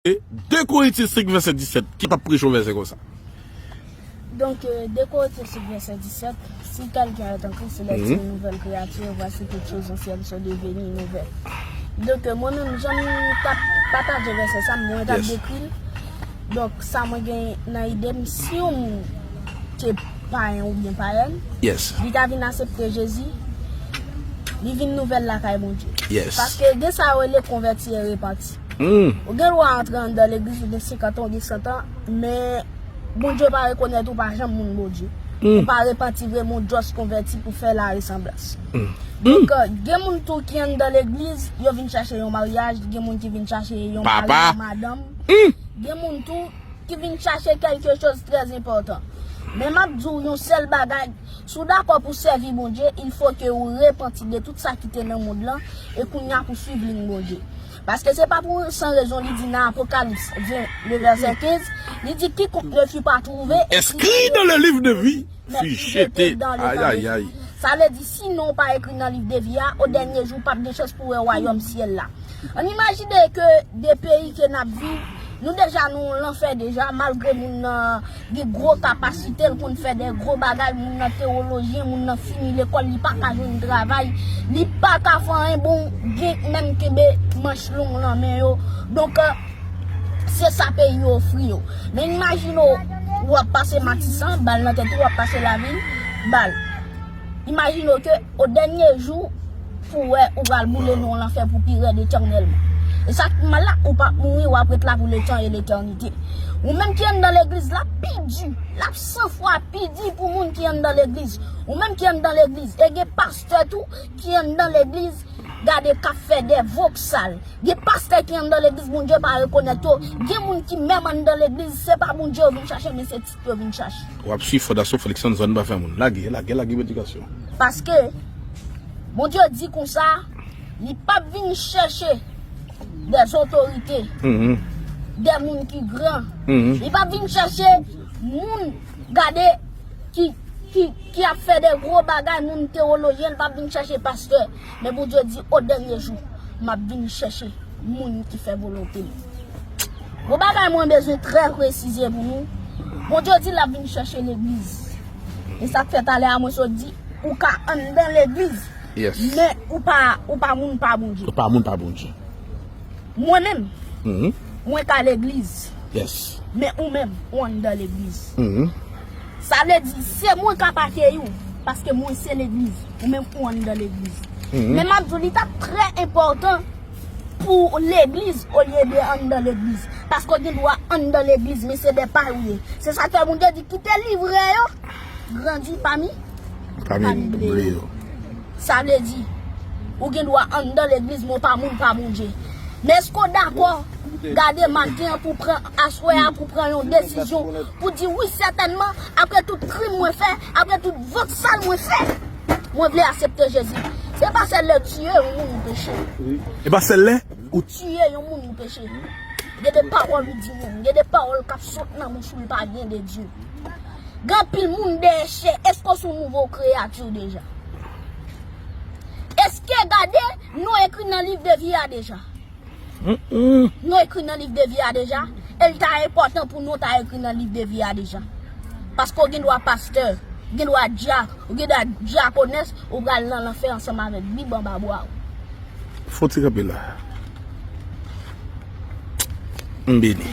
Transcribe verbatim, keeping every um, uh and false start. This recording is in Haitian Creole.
E de Korinti senk vèsè disèt, ki p ap preche yon vèsè konsa. Donc, euh, de Corinthiens cinq, verset dix-sept, si quelqu'un est en Christ, il est une nouvelle créature, voici toutes choses anciennes sont devenues nouvelles. Donk, euh, mwen menm, jan m t ap pataje vèsè sa, mwen t ap Yes. dekri l. Donk, sa mwen gen nan ide m, si yon moun ki payen oubyen payèn, Yes. li ta vin aksepte Jezi, li vin nouvèl lakay Bondye. Yes. Paske gen sa yo rele konvèti e repanti. Mm. Ou gen dwa antre anndan legliz, ou gen senkant an, ou gen san an, men Bondye pa rekonèt ou pa janm moun Bondye. Ou pa repanti vre, men w just konvèti pou fè laresanblans. Donk, euh, gen moun tou ki anndan legliz, yo vin chache yon maryaj, gen moun ki vin chache yon mari, Papa. Yon madanm. Gen moun tou ki vin chache quelque chose très important. Men m ap di w yon sèl bagay, si w dakò pou sèvi Bondye, il faut que ou repanti de tout sa ki te nan mond lan, e kounye a pou swiv liy Bondye. Paske se pa pou san rezon li di nan Apokalips ven, le vèsè kenz, li di quiconque ne fut pas trouvé Inscrit dans le livre de vie, mais fut jeté jeté. Dans le Aïe, temps aïe, de aïe. Sa vle di, si non w pa ekri nan liv de vi a, o dènye jou, w p ap gen chans pou w wè wayòm syèl la. Ann imajine ke de peyi ke n ap viv, nou deja nan yon lanfè deja, malgre moun nan gen gwo kapasite, l konn fè de gwo bagay, moun nan tewolojyen, moun nan fini lekòl, li pa ka jwenn travay, li pa ka fè anyen, bon, gen k menm kenbe manch long nan men yo. Donk, euh, se sa peyi yo ofri yo. Men imajine w, w ap pase Matisan, bal nan tèt ou, w ap pase Lavil, bal. Imajine w ke o dènye jou, pou wè ou pral boule nan yon lanfè pou pi rèd etènèlman. E sa k pi mal la, ou p ap mouri, w ap ret la pou letan e letènite. Ou menm ki anndan legliz la, pi di, l ap san fwa pi di pou moun ki anndan legliz. Ou menm ki anndan legliz, e gen pastè tou ki anndan legliz, gade k ap fè de voksal. Gen pastè ki anndan legliz, Bondye pa rekonèt yo. Gen moun ki menm anndan legliz, se pa Bondye yo vin chache, men se tit yo vin chache. W ap swiv Fondasyon Felix Anzon pa fè moun. Lage, lage, lage predikasyon. Paske Bondye di konsa, li p ap vin chèche de otorite, Mhm. de moun ki gran. Mhm. Li p ap vin chèche moun, gade, ki, ki, ki ap fè de gwo bagay, moun tewolojyen, li p ap vin chèche pastè. Men Bondye di, o dènye jou, m ap vin chèche moun ki fè volonte m. Yon bagay mwen bezwen trè presize pou nou. Bondye di l ap vin chèche legliz. E sa k fè talè a mwen sot di, ou ka anndan legliz, Yes. men ou pa, ou pa moun pa Bondye. Ou pa moun pa Bondye. Mwen menm, Mhm. mwen ka legliz, Yes. men ou menm, ou anndan legliz. Mhm. Sa vle di, se mwen k ap akeyi w, paske mwen se legliz, ou menm ou anndan legliz. Mhm. Men m ap di w, li t ap trè enpòtan pou legliz olye de anndan legliz. Paske w gen dwa anndan legliz, men se de pay ou ye. Se sa k fè Bondye di, kite livre yo grandi pami, Pami pami ble ble yo. yo. Sa vle di, ou gen dwa anndan legliz, men w pa moun pa Bondye. Men èske w dakò gade maten an pou pran, aswè a pou pran yon desizyon, pou di, wi, sètènman, apre tout krim mwen fè, apre tout vòt sal mwen fè, mwen vle aksepte Jezi. Se pa sèl lè w tiye yon moun ou peche. E pa sèl lè ou Tiye yon moun ou peche. Gen de pawòl ou di moun, gen de pawòl k ap sot nan bouch ou, li pa gen de Dye. Gen anpil moun dèyè chè, èske w se yon nouvo kreyati deja? Èske gade, non ekri nan liv de vi a deja? Mm-mm. Non ekri nan liv de vi a deja? E l ta enpòtan pou non ta ekri nan liv de vi a deja. Paske w gen dwa pastè, w gen dwa dyak, w gen dwa dyakonès, ou pral nan lanfè ansanm avèk Bib anba bra w. Fò ti kanpe la. M beni.